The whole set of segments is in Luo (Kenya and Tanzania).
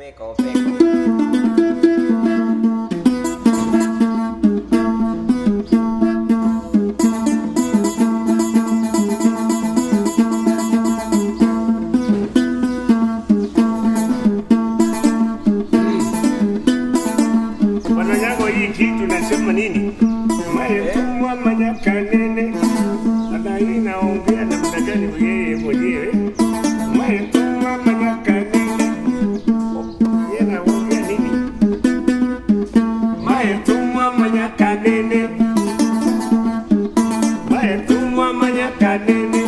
Opek opek. Bwana Nyago, hii kitu nasema nini? Mayetumwa manyakanene ana hii naongea namna gani yeye mwenyewe? Mayetumwa manyakanene, yeye naongea nini? Mayetumwa manyakanene, mayetumwa manyakanene,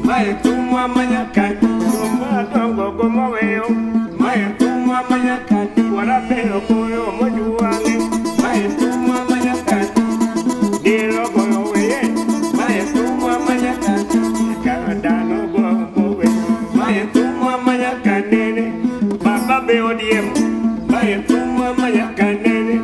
mayetumwa manyakanene, madongo gomoweyo, mayetumwa manyakanene, warabero koyo mojuange, mayetumwa manyakanene, dilo goyo weye, mayetumwa manyakanene, karadano gomowe, mayetumwa manyakanene, baba be ODM, mayetumwa manyakanene.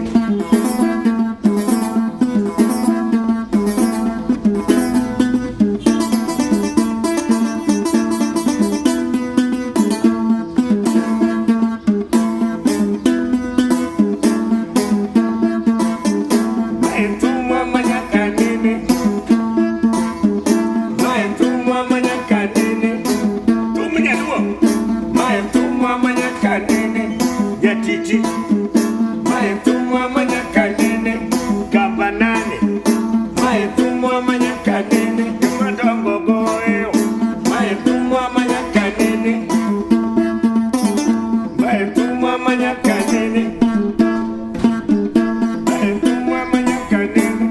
Mayetumwa manyakanene, mayetumwa manyakanene, tumunyaluo, mayetumwa manyakanene, jatiti, mayetumwa manyakanene, kabanane, mayetumwa manyakanene, madongo goyo, mayetumwa manyakanene, mayetumwa manyakanene, mayetumwa manyakanene.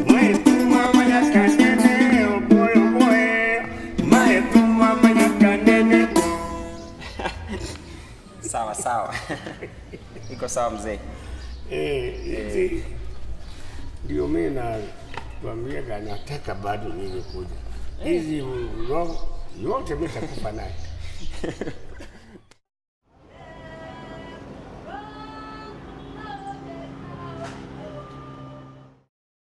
Mayetumwa manyakanene, oboy oboy, mayetumwa manyakanene. Sawa sawa. Iko sawa mzee. Eh, hizi ndio mimi nakwambiaga, nataka bado nije kuja hizi roho yote mimi nitakufa naye.